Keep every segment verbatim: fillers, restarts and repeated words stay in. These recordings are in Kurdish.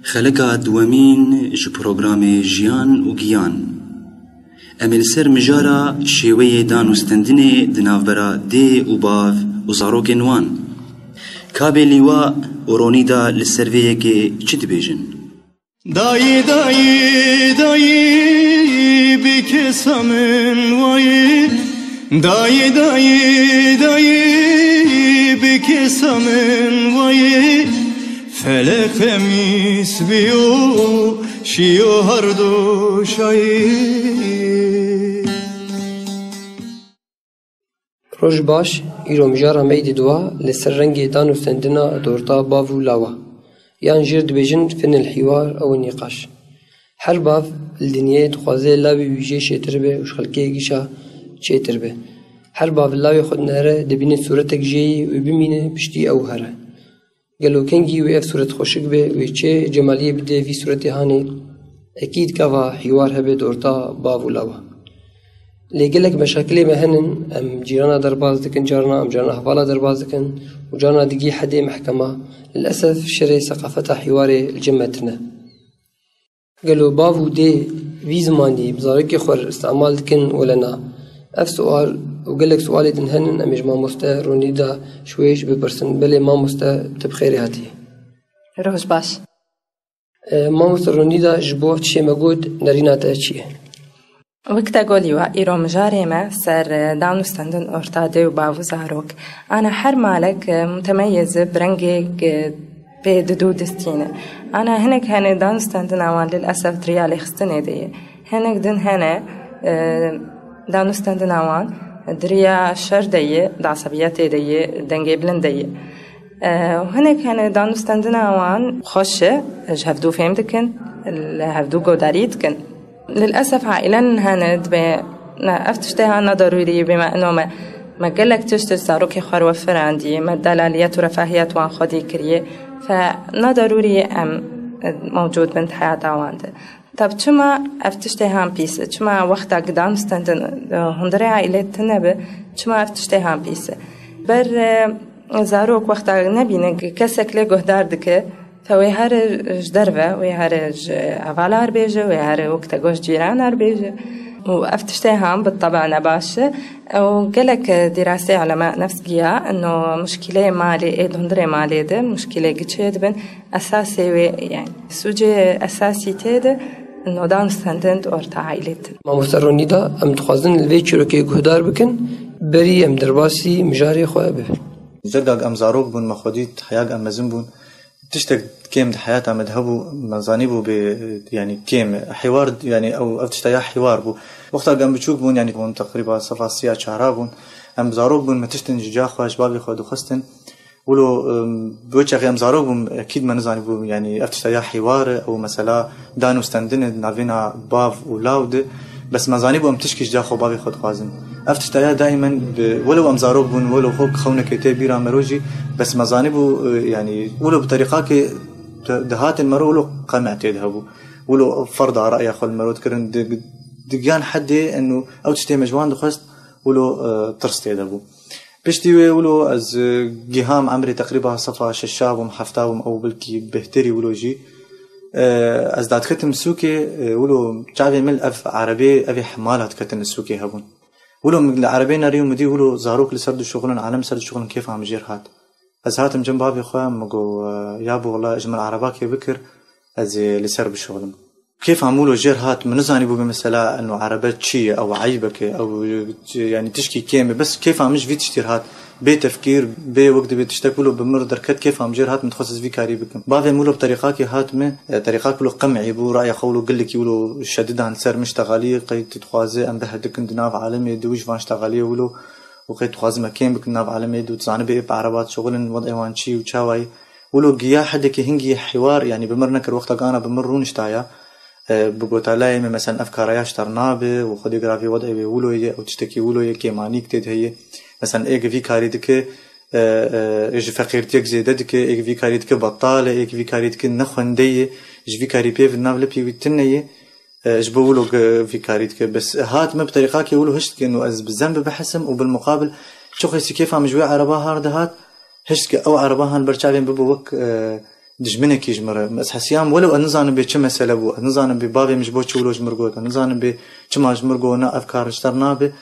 Xeleka duwemîn ji programê Jiyan û Giyan. Em ê li ser mijara şêweyê dan û stendinê di navbera dê û bav û zarokên wan. Kabê Lîwa û Ronîda li ser vê yekê çi dibêjin? Dayî, dayî, dayî, bi kesa min wayî. Dayî, dayî, dayî, bi kesa min wayî. Felek temîz biyo, şiyo her du şayî. Roj baş, îro mijara me yê di dua li ser rengê dan û stendina di orta bav û lawa. Yan jêr dibêjin finil hiwar ew nîqaş. Her bav li dinyayê dixwaze lawê wî jê şêtir be û ji xelkê gişa çêtir be. Her bav lawê xwe dinere, dibîne sûretek jê yî wê bimîne piştî ew here. Gelo kengî wê ev sûret xweşik be, wê çi cemaliyê bide vî sûretê hanê? Ekîd gava hîwar hebe di orta bav û lawa. Lê gelek meşakilê me henin, em cîrana derbas dikin carna, em carna hevala derbas dikin û carna digî hedê mehkema. Lilesef şerê seqafeta hîwarê li cem me tune. Gelo bav û dê vî zimanî bi zarokê xwe re îstemal dikin wele na? Ev sual û gelek sualê din henin, em ê ji mamoste Ronîda Şwêş bipirsin. Belê mamoste, tu bi xêrê hatî. Roj baş. E, mamoste Ronîda, ji bo tiştê me got, nerîna te çi ye? Wek te got Lîwa, îro mijarê me ser, e, dan û stendin orta dê û bav û zarok. Ana her malek, e, mutemeyez e, bi rengê, e, pê didu distîne. Ana hinek hene dan û stendina wan lil esef di riya lêxistinê de ye. Hinek din hene, e, dan û stendina wan di riya şer de ye, di esebiyetê de ye, dengê bilind de ye. E, û hinek hene dan û stendina wan xweş e, ji hevdû fêm dikin, li hevdû godarî dikin. Lilesef aîlen hene dibê, ne, ev tiştê ha ne darûrî bê me ino me, me gelek tişt ji zarokê xwe re wefirandiye, me delaliyet û refahiyet wan xwedî kiriye. Fe ne darûrî em, e, mewcûd bin di heyata wan de. Tab çima ev tiştê han pîs e? Çima wexta gidan stendin, e, hundirê aîlê tune bi, çima ev tiştê han pîs e? Ber, e, zarok wexta nebîne, kesek lê guhdar dike, fe wê here ji derve, wê here ji hevalar bêje, wê here wek te got cîranar bêje. Û ev tiştê han bi teba nebaş e. Û gelek, e, dîrasê elema nefs giya, ino muşkîleyê malê, ê di hundirê malê de, muşkîlê giçê dibin. Esasê wê, yani, sûcê esasî tê de nodan stendin di orta aîlê din. Mamoste Ronîda, em dixwazin li vê çîrokê guhdar bikin, berî em derbasî mijarê xwe bibin. Cergak em zarok bûn, me xwedî heyag em mezin bûn. Tiştek kêm di heyata me de hebû, me zanîbû bê, yani, kêm e. Hêwar, yani, ew, ev tişta ya hêwar bû. Wexta em biçûk bûn, yani, hûn teqrîba sefa sî ya çara bûn. Em zarok bûn, me tiştin ji ca xwe, ji bavê xwe dixwestin. Wilo, em, bi wê çaxê em zarok bûm, ekîd me nizanîbû, yanî ev tişta ya hîwar e, ew mesela dan û stendin e di navêna bav û law de. Bes me zanîbû em tişkî ji ca xwe bavê xwe dixwazin. Ev tişta ya daîmen bi, wilo em zarok bûn, wilo xwe xewnekê tê bîra me ro jî, bes me zanîbû, e, yanî wilo bi terîqakê di-, dihatin me ro, wilo qeme tê de hebû. Wilo ferda raya xwe li me ro dikirin, di-, digiyan hedê eno ew tiştê me ji wan dixwest, wilo, e, tirs tê de bû. Piştî wê wilo ez, e, giham emrê teqrîba sefa şeşa bûm, hefta bûm, ew belkî bêhtirî wilo jî. E, ez dadiketim sûkê, e, wilo çavê min ev erebê, evê hemala diketin li sûkê hebûn. Wilo min li erebê nerî û min dî wilo zarok li ser dişuxulin, alem li ser dişuxulin, kêfa min jêr hat. Ez hatim cem bavê xwe, min got, e, ya bo wela ji min erebakê bikir, ez ê li ser bişuxulim. Kêfa min wilo jêr hat, min nizanîbû bê mesela eno erebe çi ye, ew eyibek e, ew, yani tişkî kêm e. Bes kêfa min ji vî tiştî re hat, bê tefkîr, bê wek dibê tiştek wilo bi min re derket, kêfa min jêr hat, min dixwest ez vî karî bikim. Bavê min wilo bi terîqakê hat min, e, terîqak wilo qem'î bû, raya xwe wilo gelekî wilo şedidan li ser min, ştexalî, qey tu dixwaze em bihedikin di nav alemê de û ji van ştexaliyê wilo û qey dixwaze me kêm bikin nav alemê de û tu zanibê ê bi ereba dişuxulin, wed'ê wan çi û çawa ye. Wilo giya hedekê hingî hîwar, yanî bi mir nekir, wexta gana bi mir rûniştaya, e, bi gotalayê me, mesela ev kara ya ji te re nabe û xwedî giravê wed'ê wê wilo ye, ew tiştekî wilo ye, kêmanîk tê de heye. Mesela êk vî karî dike, e, e, ji feqîrtiyek zêde dike, êk vî karî dike betal e, êk vî karî dike nexwende ye, ji vî karî pê ve nav lepî wî tune ye. E, ji bo wilo ge-, vî karî dike. Bes hat me bi terîqakê wilo hişt dike, û ez bi zenb bihesim û bil muqabil çi xwesî kêfa min ji wê ereba har dihat, hişt dike ew ereba han ber çavên bibo wek, e, dijminekî ji min re. Ez hesiyam, welew ez nizanim bê çi mesele bû, ez nizanim bê bavê min ji bo çi wilo ji min got, ez nizanim bê çima ji min got na, ev kar ji te re nabe.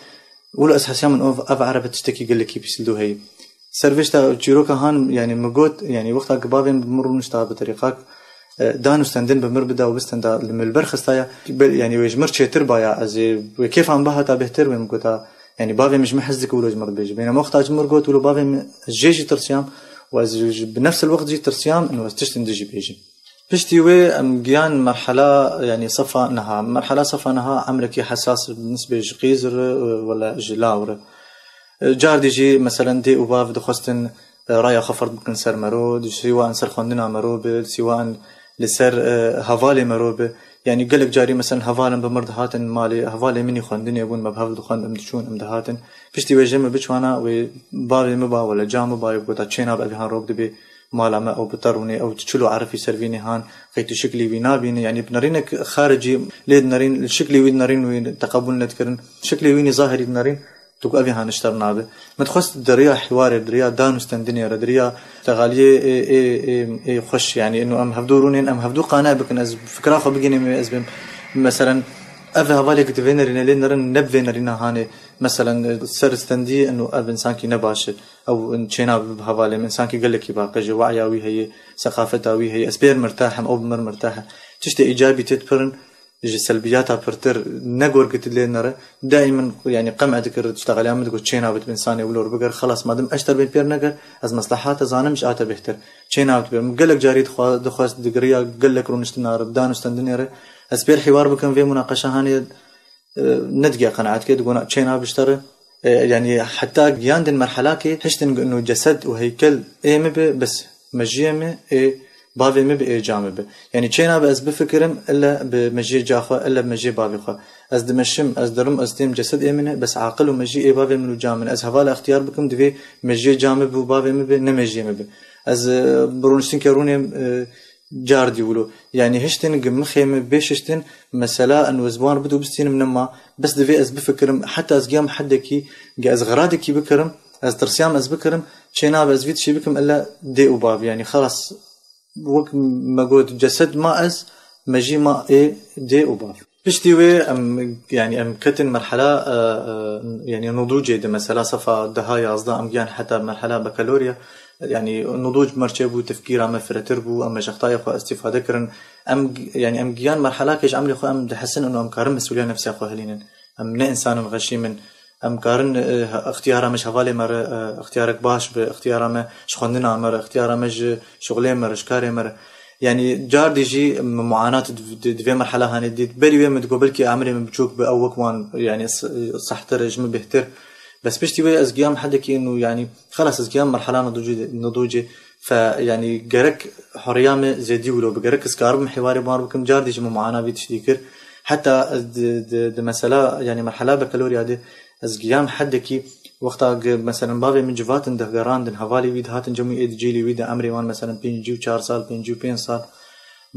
Wilo ez hesiyam min ev, ev erebe tiştekî gelekî pîs li dû heye. Ser vê tişta çîroka han, yanî min got, yanî wexta ku bavê min bi min rûnişta bi terîqak, e, dan û stendin bi mir bida û bistenda li min li ber xistaya, be-, yanî wê ji mir çêtir baya, ez ê wê kêfa min bihata bêhtir wê min gota, yanî bavê min ji min hez dike wilo ji mir dibêje. Bênema wexta ji mir got wilo bavê min, ez jê jî tirsiyam û ez ji, bi nefs el wext jî tirsiyam û ez tiştin dijî bêjim. Piştî wê em giyan merhela, yanî sefa niha. Merhela sefa niha emrekî hesas bi nisbê ji qîz re, e, wele ji law re. E, cardî jî, meselen, dê û bav dixwestin, e, raya xwe ferz bikin ser mero, di siwa in ser xwendina mero bi, di siwa in li ser, e, hevalê mero bi. Yanî gelek carî, meselen, hevalin bi mir dihatin malê, hevalê min î xwendinê bûn, me bi hev dixwend, em diçûn, em dihatin. Piştî wê jê min biçwana, wê bavê min ba, wele ca min ba, yê gota çêna bi, evî han rok dibê mala me, ew bi te rûnê, ew tu çilo erifî ser vînê han, qey tu şiklî wî nabînî, yanî bi nerînek xaricî lê dinerîn, li şiklî wî dinerîn, wî teqebûl nedikirin, şiklê wî nî zahirî dinerîn, tu ku evî han ji te re nabe. Min dixwest di riya hiwarê, di riya dan û stendinê re, di riya tegaliyê ê, ê, ê, ê xweş, yanî ino em hevdû rûnên, em hevdû qane bikin, ez fikra xwe bigihînim, ez bêm, meselen, ev hevalê ku di vê nerîne lê nerin, ne bi vê nerîna hanê, meselen, ser stendî ino ev însankî ne baş e. Ew çênabe bi hevalê min, însankî gelekî baqij e, we'ya wî heye, seqafeta wî heye, ez pê re mirtah im, ew bi mir mirtah e. Tiştê îcabî tê dipirin, ji selbiyata pirtir ne gor ku tu lê nere. Daîmen, yanî, qem'e dikir, tişta xeliya min digot, çênabe tu bi însanê wilo re biger, xelas, madim ez ji te re bên pê re neger, ez meslehata zanim ji a te bêhtir. Çênabe tu bê. Min gelek carî dixwa-, dixwest, digiriya gelek rûniştina re, bi dan û stendinê re, ez pê re hiwar bikim, vê munaqeşa hanê, e, nedigiya qenaetke, digona çênabe ji te re. E, yanî heta giyandin merhelakê, hiştin ino cesed û heykel ê min bi, bes mejiyê min ê bavê min bi, ê ca min bi. Yanî çênabe ez bifikirim, ille bi mejiyê ca xwe, ille bi mejiyê bavê xwe. Ez dimeşim, ez dirim, ez têm cesed ê min e, bes aqil û mejî ê bavê min û ca min e. Ez hevala extiyar bikim, divê mejiyê ca min bi û bavê min bi, ne mejiyê min bi. Ez, e, bi rûniştinke rûnêm, e, cardî wilo. Yanî hiştin gi mixê min bê şiştin, mesela, in wê ziwan bidû bistînim nema, bes divê ez bifikirim, heta ez giyam hedekî, gi ez xiradekî bikirim, ez tirsiyam ez bikirim, çênabe ez vî tişî bikim, illa dê û bavî, yanî xelas, wek me got, cesed ma ez, mejî ma ê dê û bav. Piştî wê em, yanî em ketin merhela, e, e, yanî nudûcê de, mesela sefa deha yazdeh em giyan heta merhela bakalorya, yanî nudûc merçê bû, tefkîra me firetir bû, em ji extayê xwe îstîfade kirin. Em, yanî em giyan merhelakê ji emrê xwe em dihesin û em karin mesûliya nefsiya xwe hilînin. Em ne însanên xeşîm in. Em karin, e, ixtiyara me ji hevalê me re, e, ixtiyarek baş be, ixtiyara me ji xwendina me re, ixtiyara me ji şixulê me re, ji karê me re. Yanî cardî jî min muanat di, di, di vê merhela hanê dît. Berî wê min digot belkî emrê min biçûk bi, ew wek wan, yanî s-, sehtir e, ji min bêhtir. Bes piştî wê ez giyam hedekî û, yanî, xelas, ez giyam merhela nudûcê, nudûcê. Fe, yanî, gerek huriya me zêdî wilo bi, gerek ez karibim hiwarê wan bikim, cardî jî min muana vî tiştî kir. Heta ez di, di, di mesela, yanî merhela bakalorya de ez giyam hedekî, wexta gi, meselen, bavê min civatin dihgerandin, hevalê wî dihatin cem wî, ê di cîlê wî de emrê wan, meselen, pêncî û çar sal, pêncî û pênc sal.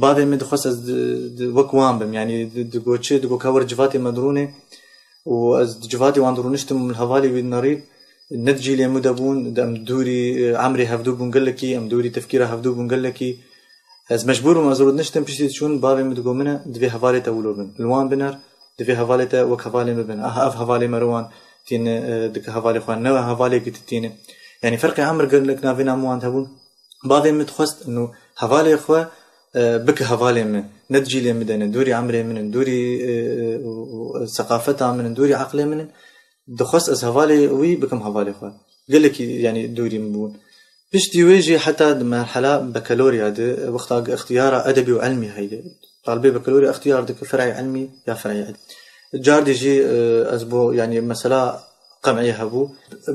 Bavê min dixwest ez di, di, wek wan bim, yanî di, digot çi, digot ka wer civatê me dirûnê û ez di civatê wan dirûniştim, li hevalê wî dinerî, ne di cîlê min de bûn, de em dûrî, e, emrê hevdû bûn gelekî, em dûrî tefkîra hevdû bûn gelekî. Ez mecbûr bûm, ez rûdiniştim, piştî diçûn, bavê min digot min e, divê hevalê te wilo bin. Li wan biner, divê hevalê te wek hevalê min bin. Aha, ev hevalê me re wan tîne, e, dike hevalê xwe, ne hevalê ki tu tîne. Yanî ferqê emr gelek navê nam wan hebûn. Bavê min dixwest ino hevalê xwe, e, bike hevalê min. Ne di cîlê min de ne, dûrî emrê min in, dûrî, e, e, û, û, e, seqafeta min in, dûrî eqlê min in. Dixwest ez hevalê wî bikim hevalê xwe. Gelekî, yanî, dûrî min bûn. Piştî wê jî heta di merhela bakalorya de, wexta ixtiyara edebî û ilmî heye. Talibê bakalorya ixtiyar dike fer'ê ilmî ya fer'ê edebî. Cardî jî, e, ez bo, yanî, mesela, qem'ê hebû.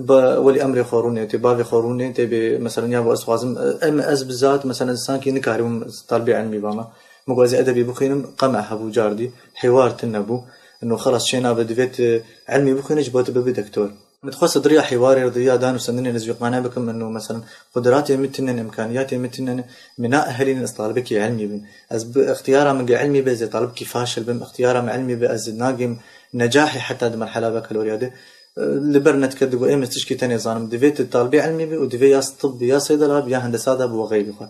Bi welî emrê xwe rûnê, tê bavê xwe rûnê, tê bê, meselen, ya bo ez xwazim, e, em, ez bi zat, meselen, sankî nikaribûm talibê ilmî bama. Min got ez ê edebî bixwînim, qem'e hebû cardî, hêwar tune bû. Ino xelas çênabe divê tu ilmî bixwînî ji bo tu bibî doktor. Min dixwest di riya hêwarê, di riya dan û stendinê ez wî qane bikim, ino, meselen, qudratê min tune ne, imkaniyatê min tune ne, min naehelînin ez talibekî ilmî bim. Ez bi ixtiyara min ge ilmî be, ez ê talibekî faşil bim, ixtiyara min ilmî be, ez nagêm necahê heta di merhela bakalorya de. Li ber netke digot, êm ez tişkî tenê zanim. Divê tu talibê ilmî bî û divê ya tibbî, ya seydela bî, ya hendesa de bî, we xeyrî xwe.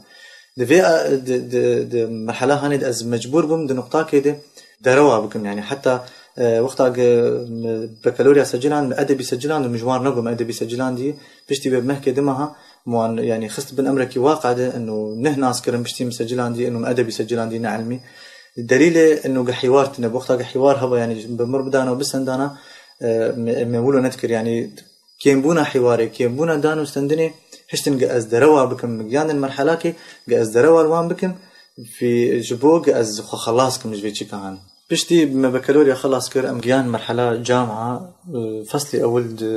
Di vê, e, di, di, di merhela hanê de ez mecbûr bûm di nuqtakê de derewa bikim. Yani heta, e, wexta ge, me bakalorya seciland, me edebî seciland û min ji wan re got me edebî secilandî. Piştî vê bi mehkê dimeha, min wan, yani, xist bin emrekî waqe de, inu neh nas kirin piştî min secilandî, inu min edebî secilandî, ne ilmî. Delîlê inu ge hîwar tine, wexta ge hîwar heba, yani, bi mir bidana û bisendana, e, me, me wilo nedikir, yani, kêmbûna hîwarê, kêmbûna dan û stendinê, hiştin ge ez derewa bikim, min giyandin merhelakê, ge ez derewa li wan bikim, vî ji bo ge ez xwe xelas kim ji vê çîka han. Piştî me bakalorya xelas kir, em giyan merhela camia, e, feslê ewil di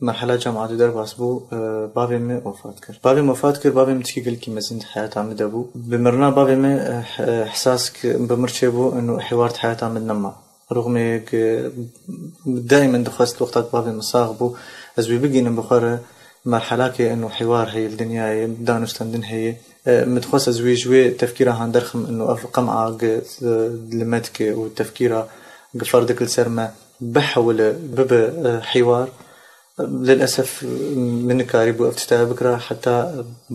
merhela camia de derbas bû, e, bavê min wefat kir. Bavê min wefat kir, bavê min tişkî gelkî mezin di heyata min de bû. Bi mirina bavê min, e, h-, e, ihsas ki bi mir çêbû, inu hîwar di heyata min de nema. Rûxmê ku daîmen dixwest wexta ku bavê min sax bû, ez wî bigînim bi xwe re, merhelakê eno hîwar heye li dinyayê, dan û stendin heye. E, min dixwest ez wî ji wê tefkîra han derxim eno ev qem'a ku, e, li me dike û tefkîra ku ferdik li ser me bihewile bibe, e, hîwar. Lilesef min nikarîbû ev tiştaya bikira heta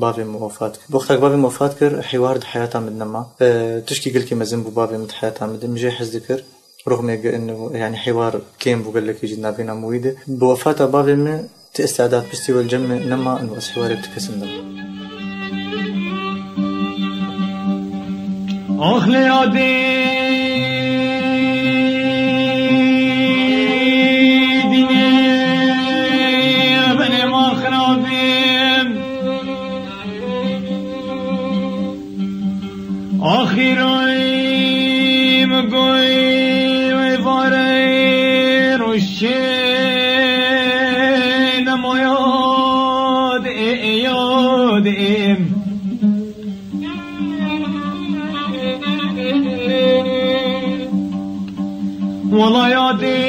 bavê min wefat kir. Wexta ku bavê min wefat kir, hîwar di heyata min de nema. E, tişkî gelkî mezin bû bavê min di heyata min de. Min jê hez dikir. Rûxmê ge inu, yani hîwar kêm bû gelekî jî di navbêna min wî de. Bi wefata bavê min ti îstîdat piştî wê li cem min nema inu ez hîwarê bi ti kesin de. Ax lê yadê dînê benê ma xirabê. Axîrayî min goy wê varê rûşê nemo yadê, yadê. Wela yadê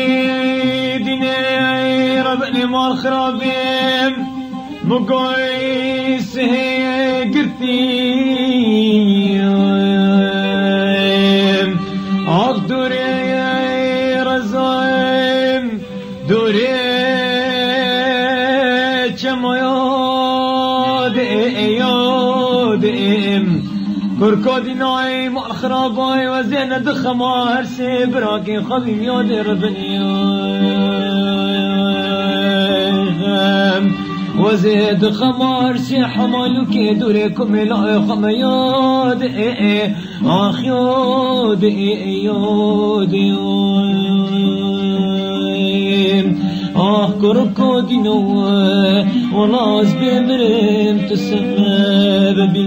dînê re benê mal xirabê. Min goy sihê girtî. Ax dûrê rezayim. Dûrê çemo yadê, yadê. Kurko dînayê mal xirabay wezê nedixema her sê birakê xwe bîm yadê re binî. Wezê dixema her sê hemalûkê dûrê kumê layê xwe me yadê. Ax yodê, yodê, yodê. Ax kurko dîno, wela ez bê mirim tu sebebî.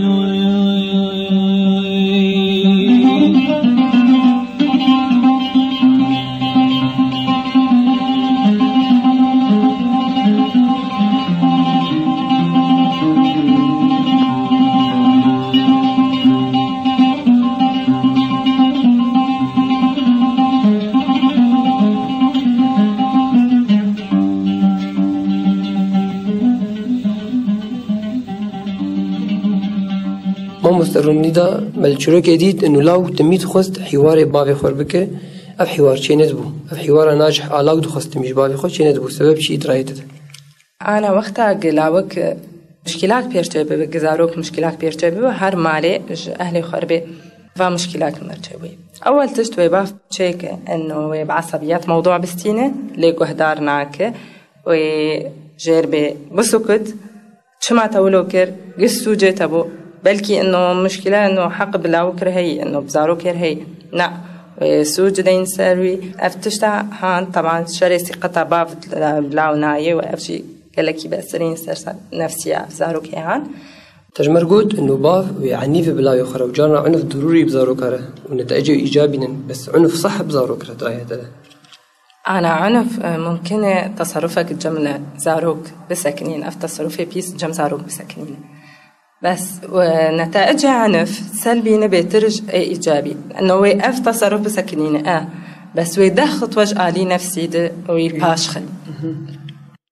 Mamoste Rûnî da me li çîrokê dît, û law timî dixwest hîwarê bavê xwe bike. Ev hîwar çê nedibû. Ev hîwara nacih a law dixwest timî ji bavê xwe çê nedibû. Sebeb çi îtirayê te de? Ana wexta gi lawik, e, muşkilak pêr çê bibe, gi zarok muşkilak pêr çê bibe, her malê ji ehlê xwe re bê va muşkilak mir çê bûye. Ewel tişt wê bav çêke, eno wê bi esebiyet mewdu bistîne, lê guhdar nake, wê jêr bê bisukit, çima te wilo kir, gi sûcê te bû. Belkî eno muşkile, eno heq bi lawik re heyî, eno bi zarokê re heyî. Na, wê sûc deyn ser wî. Ev tişta han, teban şerê sîqeta bav bi law nayê û ev jî gelekî besirîn ser sa-, nefsiya zarokê han. Te ji me re got, inu bav wê enîve bi lawê xwe re û carna unuf dirûrî bi zaroka re û netecê îcabî nin, bes unuf sah bi zarok re dirayê te de. Ana unuf, e, mumkin e teserufek cem li zarok bisekinîn, ev teserufê pîs cem zarok bisekinîn. Bes, e, netecê unuf selbî nibê tir ji ê îcabî. Ino wê ev teseruf bisekinîne, e. Bes wê deh xitwe ji alî nefsî de wî paş xin.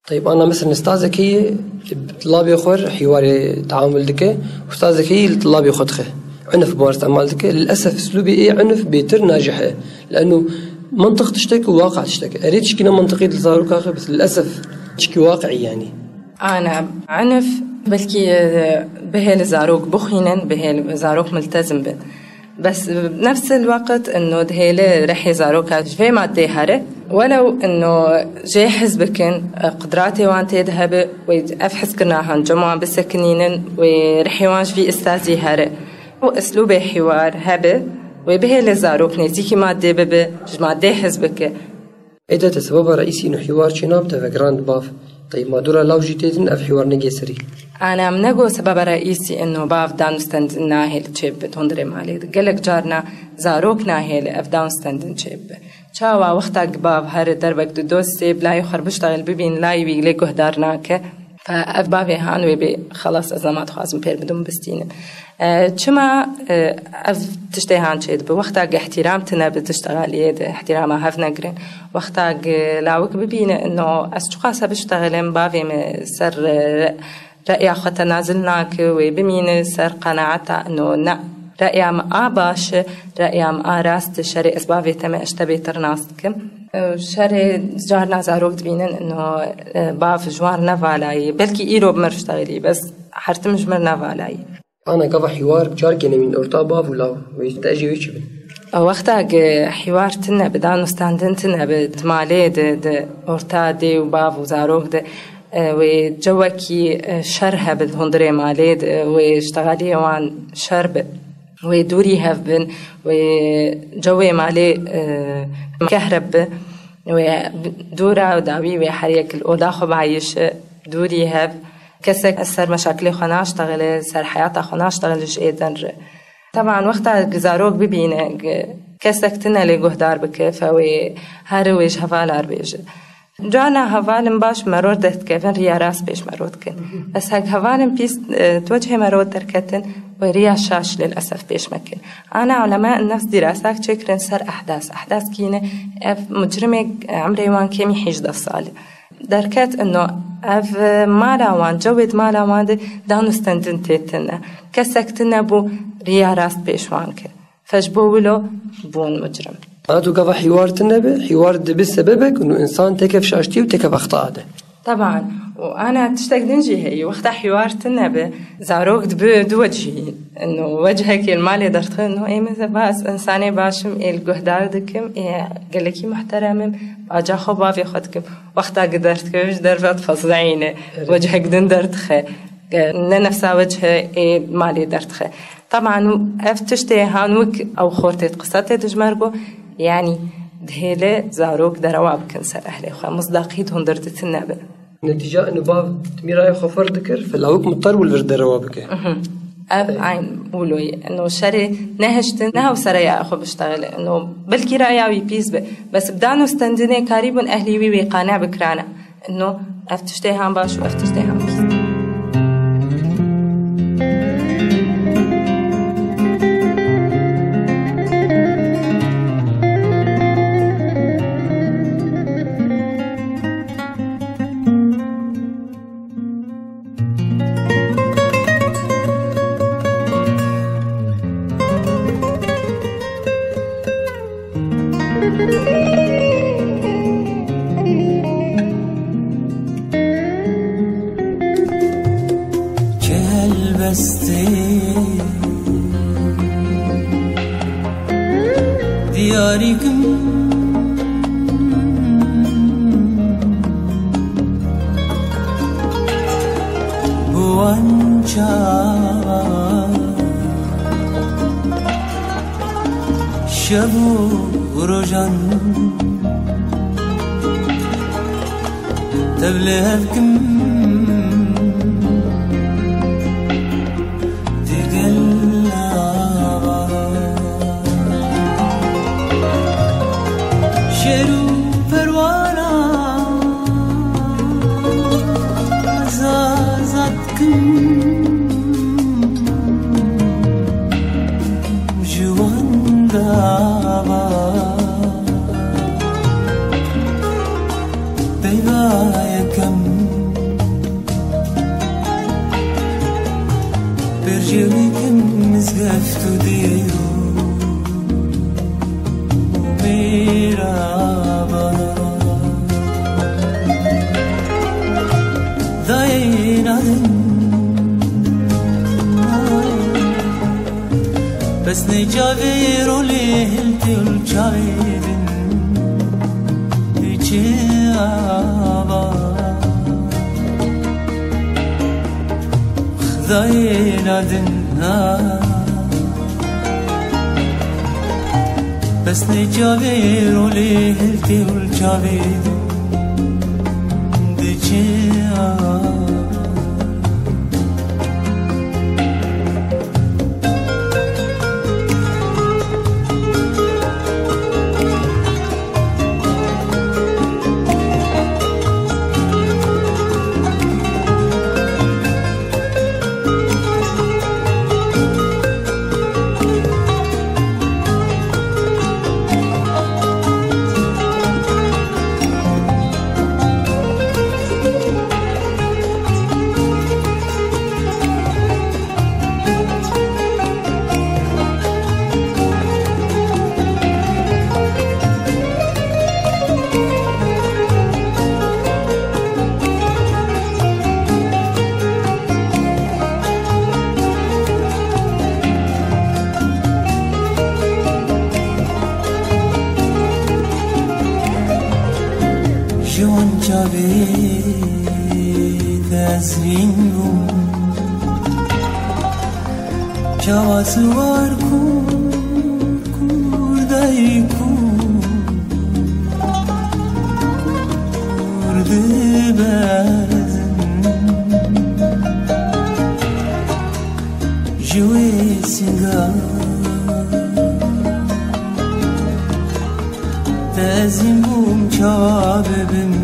Teyb, ana mesela, ustazekî li tilabê xwe re hîwarê teamul dike, ustazekî li tilabê xwe dixe. Unuf bi wan îstemal dike. Lilesef, uslûbê ê unuf bêtir nacih e. Leno mantiq tiştek û waqi tiştek e. Erê tişkî ne mantiqî di zaroka xe, bes lilesef tişkî waqi yanî. Ana unuf Belkî, e, bihêle zarok bixwînin, bihêle zarok miltezim bin. Bes, e, nefs el-weqt ino dihêle rihê zaroka ji vê maddê here. Welew ino jê hez bikin, e, qudratê wan tê de hebe, wê ev hezkirina han cem wan bisekinînin, wê rihê wan ji vî istazî here. Û eslûbê hîwar hebe, wê bihêle zarok nêzîkî maddê bibe, ji maddê hez bike. Êde te sebeba reîsî ino hîwar çênabite vegeran di bav. Tey ma dûra law jî tê din ev hîwar nigê serî. Ana em nego sebeba reîsî ino bav danûstendin nahêle çêbibe di hundirê malê de. Gelek carna zarok nahêle ev danûstendin çêbibe. Çawa wexta gi bav here dervek di dostê bi layê xwe re biştexil bibîn layê wî lê guhdar nake. Fe ev bavê han wê bê, xelas ez nema dixwazim pêr bidim bistînim. E, çima, e, ev tiştê han çê dibe? Wexta gi ihtiram tine bi tiştegaliyê de, ihtirama hev negirin. Wexta gi lawik bibîne, no ez çiqas biştexilim, bavê min ser, e, re'ya xwe tenazil nake, wê bimîne ser qenaeta, no ne, re'ya min a baş e, re'ya min a rast e, şerê ez bavê te me ez te bêtir nas dikim. E, şerê carna zarok dibînin, no, e, bav ji wan re nevalayî. Belkî îro bi mir ştexilî, bes her tim ji mir nevalayî. Ana gava hîwar carkê newîn orta bav û law, wê te jê wê çi bin? Wexta gi hîwar tine bi, danûstandin tine bi, di malê de, di orta dê û bav û zarok de, e, wê cewekî, e, şer hebe di hundirê malê de, wê ştexaliyê wan şer be. Wê dûrî hev bin, wê cewê malê, e, kehreb be, wê dûra û dawî wê her yek li oda xwe bayişe, dûrî hev. Kesek ser meşakilê xwe naştexile, ser heyata xwe naştexile ji êden re. Teban wexta gi zarok bibîne, gi kesek tine lê guhdar bike, fe wê here wê ji hevalar bêje. Carna hevalên baş meror derdikevin, riya rast pêş mero dikin. Bes hek hevalên pîs, e, di wecihê mero derketin, wê riya şaş lil esef pêş mekin. Ana ulema nefs dîrasak çêkirin ser ehdas. Ehdas kî ne? Ev mucrimê, e, emrê wan kêmî hêjdeh sal e. Derket ino ev, e, mala wan, cewê di mala wan de danûstendin tê tine. Kesek tine bû riya rast pêş wan kir. Fe ji bo wilo bûn mucrim. Ana tu gava hîwar tine be, hîwar dibe sebebek û însan têkev şaştî û têkev exta de. Teban, û ana tiştek din jî heye, wexta hîwar tine be, zarok dibe du wecihî. Ino wecihekê li malê derdixin, ino ê min va ez însanê baş im, ê li guhdar dikim, ê gelekî muhterem im, baca xwe bavê xwe dikim. Wexta gi derdikeve ji derve difezeyîne, Evet. wecihek din derdixe. Ne nefsa wecihê ê malê derdixe. Teban ev tiştê han wek ew xortê di qisa tê dijmer got, yanî dihêle zarok derewa bikin ser ehlê xwe, misdaqî di hundir de tune be. Netîca ino bav timî raya xwe ferz dikir, fe lawik muter bû li vir derewa bike. Mhm. Ev Ey. eyn wilo ye. Ino şerê nehiştin, ne hewsere ya xwe biştexile. Ino belkî raya wî pîs be. Bes bi danûstendinê karîbûn ehlî wî wê qane bikirane. Ino ev tiştê han baş û ev tiştê han pîs. Kelbestê diyarî kim bi wan çavan. Şev û rojan tev li hev kim digel ava. Şêr û perwana zazat kim ji wan dava. Peyva yekem, berjewî kim mizgeft û dêr û mêra ba. Dayê nadin Esnê çavê rolê hiltê û çavê din diçe ava. Xdayê nadin na. Esnê çavê rolê hiltê û çavê din diçe ava. Ji wan çavê tezrîn bûm, çawa siwar kûr kûr dayik û kûr dibezin. Ji wê singa tezîn bûm, çawa bibim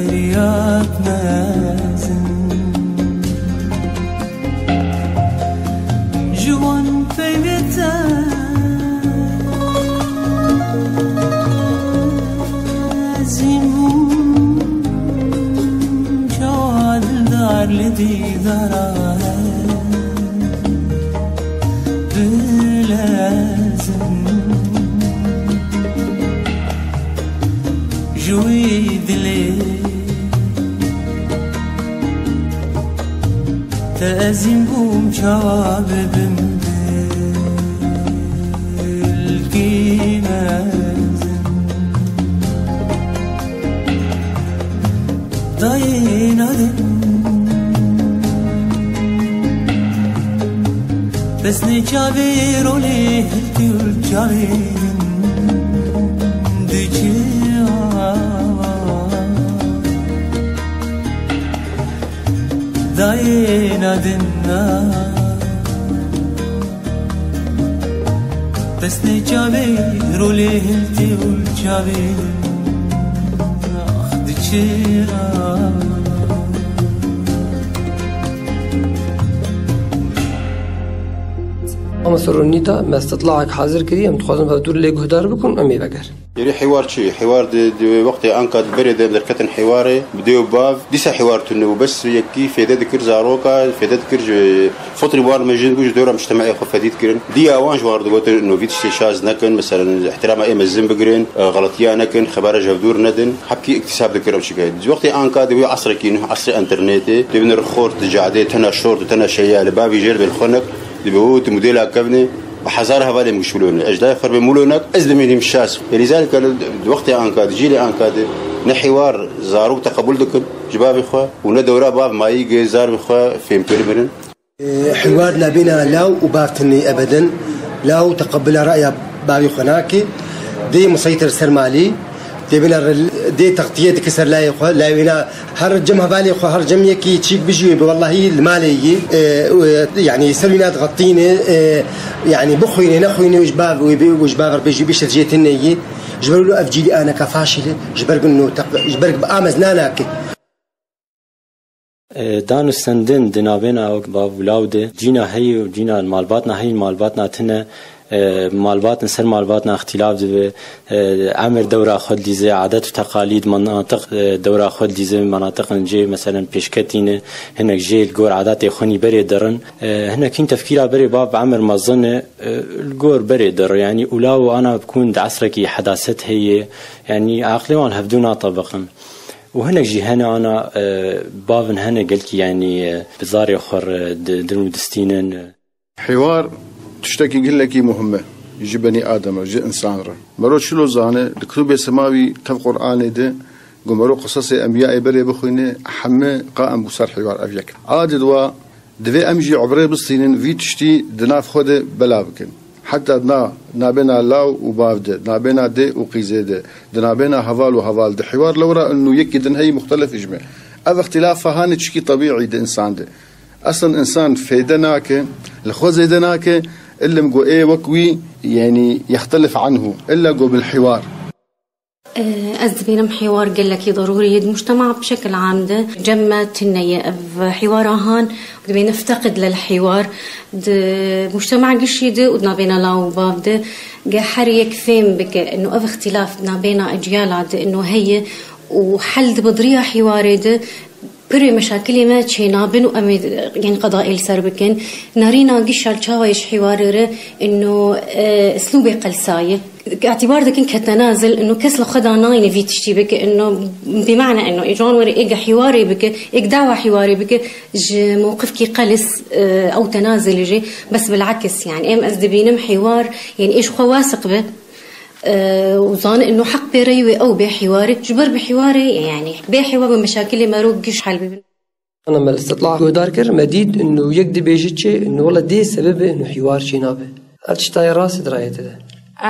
deriyat mezin. Ji wan peyvê tezîn bûm, çawa dildar li dîdara bilezin. Ji wî dilê tezîn bûm, çawa bibim dilkî mezin. Dayê nadin. Pesnê çavê rolê hiltî û çavê din diçe ava. Dayê nadin na. Destê çavê rolê hiltê û çavê ax diçe ava. Ama sorun nîta, me istitlaqek hazir kiriye, em dixwazin ve dûr lê guhdar bikun, em ê veger. Êrî hêwar çi? Hêwar di, di wextê anka di berê de derketin hêwarê, bi dê û bav, dîsa hêwar tune bû. Bes yekî fêde dikir zaroka, fêde dikir ji fitrî wan mejin bû, ji dora mujtema'ê xwe fedî dikirin. Diya wan ji wan re digotin, no vî tiştê şaz nekin, meselen, ihtirama ê mezin bigirin, e, xeletiya nekin, xebara ji hev dûr nedin. Hepkî îktîsab dikir ew çike. Di wextê anka di wî esrekî nuh, esrê înternetê, dibin rixort, di cadê, tena şort û tena şeya, li bavî jêr bê li xwe nek, dibe û di modela kevnê, bi hezar hevalê min giş milyonek. Ez ji dayê xwe re bê milyonek, ez dimînim şaş. Ê lîzalika li wextê anka, di cîlê anka de ne hêwar zarok teqebûl dikin ji bavê xwe û ne dewra bav mayî gê zarvê xwe fêmkirî mirin. Hêwar nabêna law û bav tinê ebeden. Law teqebûla raya bavê xwe nake. Dê museytir ser malî. Dê bina re-, dê textiye dike ser layê xwe. Lawêna her cem hevalê xwe, her cem yekî çîk bijî wê bi wellahî li malê yî, e, e, yanî ser wîna dixetîne, e, yanî bixwîne, nexwîne, wê ji bav, wê bê, wê ji bav re bêjî bişte jê tine yî. Ji ber wilo ev cîlî aneka faşîl e, ji ber ku no teq-, ji ber ku bi amez nanake. E, dan û stendin di navêna wek bav û law de cîna heye û cîna malbatna heye, malbatna tine. E, malbatin ser malbatin îxtîlaf dibe. E, emir dewra xwe dilîze, adet û teqalîd, menatiq, e, dewra xwe dilîze, menatiqin cê, meselen, pêşketî ne, hinek jê li gor adetê xwe nî berê dirin. E, hinek hîn tefkîra berê bab emir mezin e, e, li gor berê dir, yanî û law ana bikûn di esrekî hedaset heye, yanî aqlê wan hevdû natebiqin. Û hinek jî hene ana, e, bavin hene gelkî, yanî, e, bi zarê xwe re di-, din û distînin. Hiwar tiştekî gelekî muhim e ji benî Adem re, ji însan re. Mero çilo zane, di kitûbê semawî tev Qur'anê de, ku mero qisasê enbiyayê berê bixwîne, heme qaim bû ser hiwar ev yek. Adê dua, divê em jî ibrê bistînin, vî tiştî di nav xwe de belav bikin. Heta na, nabêna law û bav de, nabêna dê û qîzê de, di nabêna heval û heval de. Hiwar lewra inu yekî din heyî muxtelif jî me. Ev îxtîlafa hanê çikî tebîî di însan de. Eslen însan fêde nake, li xwe zêde nake, illim ku ê wek wî, yanî yextelif anhu, illa ku bil hiwar. Ez dibînim hiwar gelekî derûrî ye di mujtema bi şekil am de. Cem me tune ye ev hiwara han, dibê nefteqid lel hiwar di mujtema gişî de û di nabêna law û bav de. Ge her yek fêm bike ino ev îxtîlaf di nabêna eciyala de ino heye û hel dibe di riya hiwarê de. Pirê meşakilê me çênabin û em ê, yanî qedayê li ser bikin. Nerîna gişal çawa ye ji hiwarê re, ino, e, îslûbê qelsa ye. Îtîbar dikin ketne nazil, ino kes li xwe da nayne vî tiştî bike, ino bimane ino ê ciwan were ê ge hiwarê bike, ê ge dawa hiwarê bike, ji mewqifkî qelis, e, ew tenazil jî, bes bilakis, yanî em ez dibînim hiwar, yanî ê ji xwe wasiq be. Û zane ino heq pê rey wê ew bê hiwarê. Ji ber bi hiwarê, yanî bê hiwar bi meşakilê mero giş hel bibin. Ana me li îstitla guhdar kir, me dît ino yek dibêje çi, ino wele dê sebebê ino hiwar çênabe. Ev tişta ye rast e di rayê te de?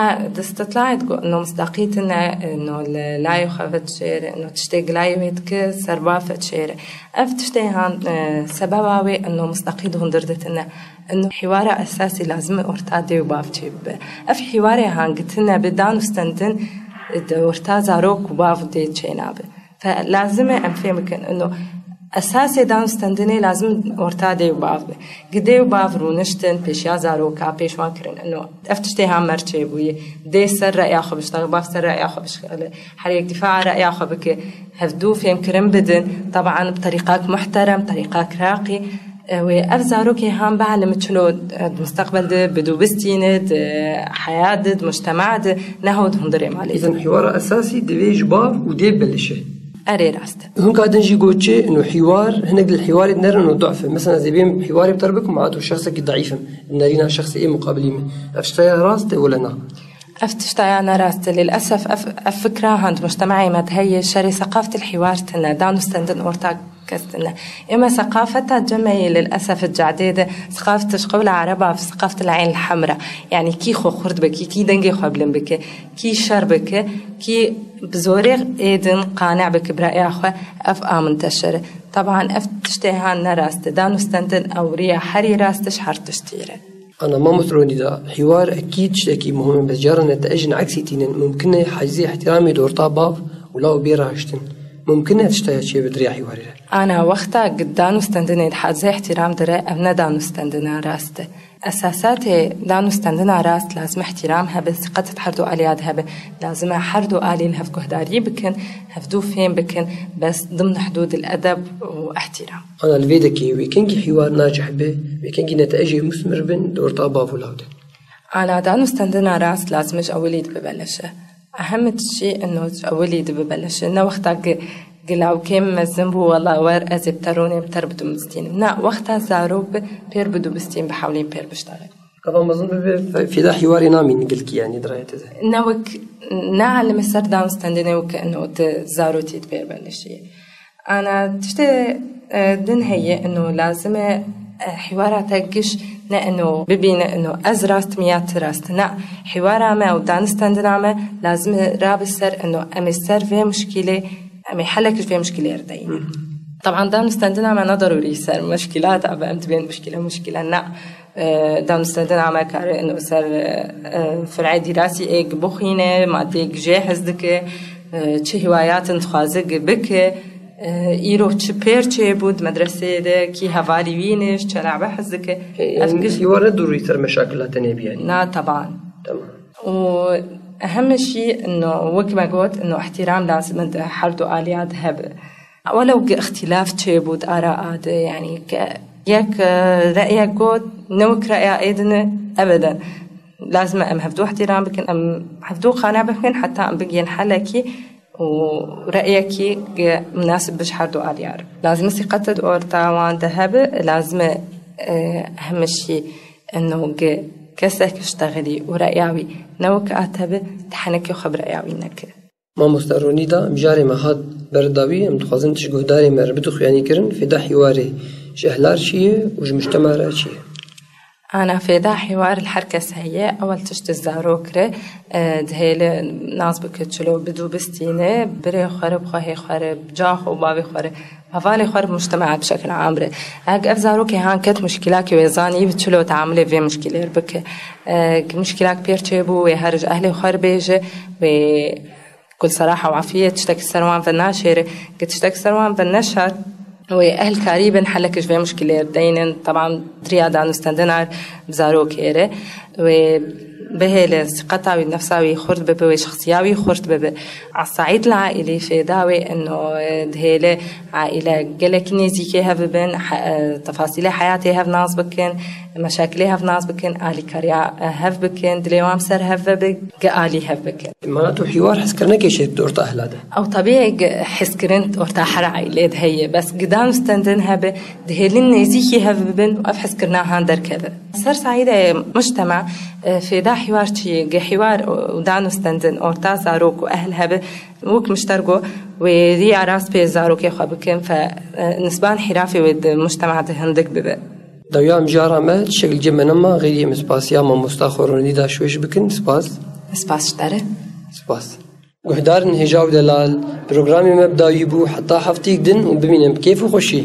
A, di îstitlayê digot, ino mistaqî tune, ino li layê xwe ve dişêre, ino tiştê gilayê wê dike, serbaf ve dişêre. Ev tiştê han, e, sebeba wê ino mistaqî di hundir de tune. Ino hiwara esasî lazim e orta dê û bav çêbibe. Ev hiwarê han gitine bi dan û stendin, e, di orta zarok û bav û dê çênabe. Fe lazim e em fêm bikin, ino esasê dan û stendinê lazim orta dê û bav be. Gi dê û bav rûniştin, pêşiya zaroka, pêş wan kirin, ino ev tiştê ha mer çêbûyî. Dê ser reya xwe biştexile, bav ser reya xwe biştexile. Her yek dîfaa reya xwe bike. Hevdû fêmkirin bidin. Teban bi terîqak muhterem, terîqak raqî. E, wê ev zarokê han bielime çilo, e, di mustaqbel de bi dû bistîne, di heya de, di mujtema de, neho di hundirê malê de. Îzin hiwara esasî divê ji bav û dê belişe. Erê rast e. Hinka din jî got çi, ino hiwar, hinek li hiwarê dinerin ino du'f e. Mesela ez ê bêm hiwarê bi te re bikim, ma tu şexsekî daîf im. Nerîna şexsê ê muqabilî min. Ev tişta ya rast e wele na? Ev tişta ya ne rast e. Lîlesef ev, ev fikra han di mujtema'ê me de heye, şerê seqaftil hiwar tine, dan û stendin ortak kes tine. Ême seqafeta cemeyê lîlesef di cadê de, seqafet ji qewla ereba, seqafet li Eyn el Hemra. Yanî kî xwe xurt bike, kî dengê xwe bilind bike, kî şer bike, kî bi zorê êdin qane bike bi reya xwe, ev a minteşir e. Teban ev tiştê han ne rast e. Dan û stendin ewriya herî rast e, ji her tiştî re. Ana mamoste Ronî da, hiwar ekîd tiştekî muhim e, bes caran neteyecên eksî tînin. Mumkin e hacizê îhtîramê di orta bav û law bê rahiştin. Mumkin e tiştaya çêbe di rêya hiwarê re. Ana wexta gi dan û stendinê di hacizê îhtîram de re, ev ne dan û stendina rast e. Esasatê dan û stendina rast lazim îhtîram hebe, siqet di her du aliya de hebe. Lazim e her du alî li hev guhdarî bikin, hevdû fêm bikin, bes dimn hudûdil edeb û îhtîram. Ana li vê dekê wê kengî hiwar nacih be, wê kengî neteyecê musmir bin di orta bav û law de. Ana dan û stendina rast lazim e ji ewilî de bibe leşe. Ehem tiştî ino ji ewilî de bibe leşe. Ne wexta gi, gi lawkê min mezin bû, wela wer ez ê bi te rûnêm, bi te re bidûbistînim. Na, wexta zarok bi, pêr bidûbistîn, bi hewlîn pêr biştexil. Gava mezin bibe, fe-, fêda hiwarê namîn gilkî, yanî di rayê te de. Ne wek, ne alime ser dan û stendinê wek ino di zarotî de pêr be leşe. Ana tiştê, e, din heye, ino lazim e, e, hiwara te giş ne ino bibîne ino ez rast im ya tu rast. Na, hiwara me û danistendina me lazim e rabe ser ino em ê ser vê muşkîlê, em ê helek ji vê muşkîlê re deyîne. Teban danistendina me ne derûrî ser muşkîlat abe, em dibên muşkîle muşkîle na. E, danûstendina me kare ino ser, e, fir'ê dîrasî êk bixwîne, madeyek jê hez dike, e, çi hiwayatin dixwaze gi bike, e, îro çi pêr çêbû di medreseyê de, kî hevalî wî ne, ji çi labe hez dike. Ev giş- Hiwar ne dûrî ser meşakila tenê bî yanî? Na, teban. Tamam. Û ehem jî ino, wek me got, ino îhtîram lazim e di her du aliya de hebe. Welew gi îxtîlaf çêbû di ara a de, yanî ke yek, e, reyek got, ne wek reya ê din e, ebeden. Lazim e em hevdû îhtîram bikin, em hevdû qane bikin, heta em bigihên helekî û reyekî gi munasib bi ji her du aliya re. Lazim e sîqet di orta wan de hebe, lazim e, e, hemî jî Eno gi kesek iştexilî û reya wî ne wek a te bi, ti henekê xwe bi reya wî neke. Mamoste Ronîda, mijarê me hat ber dawî, em dixwazin tu ji guhdarê me re bidixuyanî kirin, fêda hîwarê ji ehla re çi ye û ji mujtema re çi ye? Ana fêda hîwar li her kes heye, ewel tişt zarok re, e, dihêle nas bike çilo bidû bistîne, birê xwe re, bi xwehê xwe re, bi cax û bavê xwe re, hevalê xwe re, bi mujtema bi şekil am re. Eg ev zarokê han ket muşkilakê wê zanî, bi çilo teamulê vê muşkilê re bike. E, muşkilak pêr çêbû, wê her ji ehlê xwe re bêje, wê kul seraha û afiyê tiştek ser wan ve naşêre, ke tiştek ser wan ve neşart, wê ehl karî bin helek ji vê muşkilê re deynin. Taban diriya danûstendina bi zarokê re, wê bihêle siqeta wî, nefsa wî xurt bibe, wê şexsiya wî xurt bibe. Esaîd li aîlî fêda wê eno, e, dihêle aîle gelek nêzîkê hev bibin, he-, e, tefasîlê heyatê hev nas bikin, meşakilê hev nas bikin, alîkariya, e, hev bikin, dilê wan ser hev ve bi, gi alî hev bikin. Mana tu hîwar hezkirinekê şêt di orta ehla de? Ew tabiye gi hezkirin orta her aîlê de heye. Bes gi danûstendin hebe, dihêlin nêzîkî hev bibin û ev hezkirina han derkeve. Ser saîdê mujtema, e, fêda hîwar çi ye? Gi hîwar û danûstendin orta zarok û ehl hebe, wek mişter got, wê riya rast pê zarokê xwe bikin, fe, e, nisban hîrafê wê di mujtema de hindik bibe. Dawiya mijara me, tiştek li cem me nema, xêrî em spasiya mamosta xwe Ronîda Şwêş bikin. Spas. Spas ji te re. Spas. Guhdarên hêja û delal, programê me bi dawî bû, heta hefteyek din û bimînin bi kêf û xweşî.